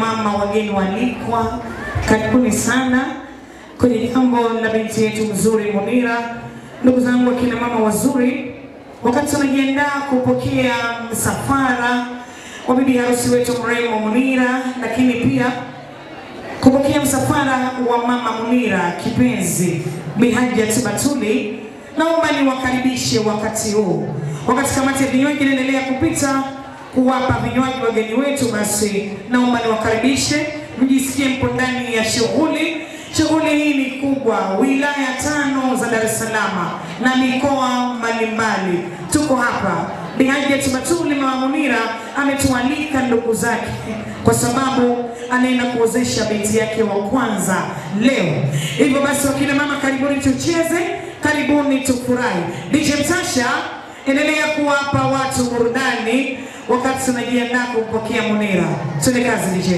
Mama, wageni walikwa, karibuni sana kwenye jambo la binti yetu mzuri Munira. Ndugu zangu akina mama wazuri, wakati tunajiandaa kupokea msafara wa bibi harusi wetu mrembo Munira, lakini pia kupokea msafara wa mama Munira kipenzi Bi Hajat Batuli, naomba niwakaribishe wakati huu. Wakati kamati ya vinywaji inaendelea kupita kuwapa vinywaji wageni wetu, basi naomba niwakaribishe mjisikie mpo ndani ya shughuli. Shughuli hii ni kubwa, wilaya 5 za Dar es Salaam na mikoa mbalimbali. Tuko hapa. Bi Hajat Batuli mama Munira ametualika ndugu zake kwa sababu anaenda kuozesha binti yake wa kwanza leo. Hivyo basi wakina mama, karibuni tucheze, karibuni tufurahi. DJ Mtasha, endelea kuwapa watu burudani wakati tunajiandaa kumpokea Munira. Twende kazi DJ.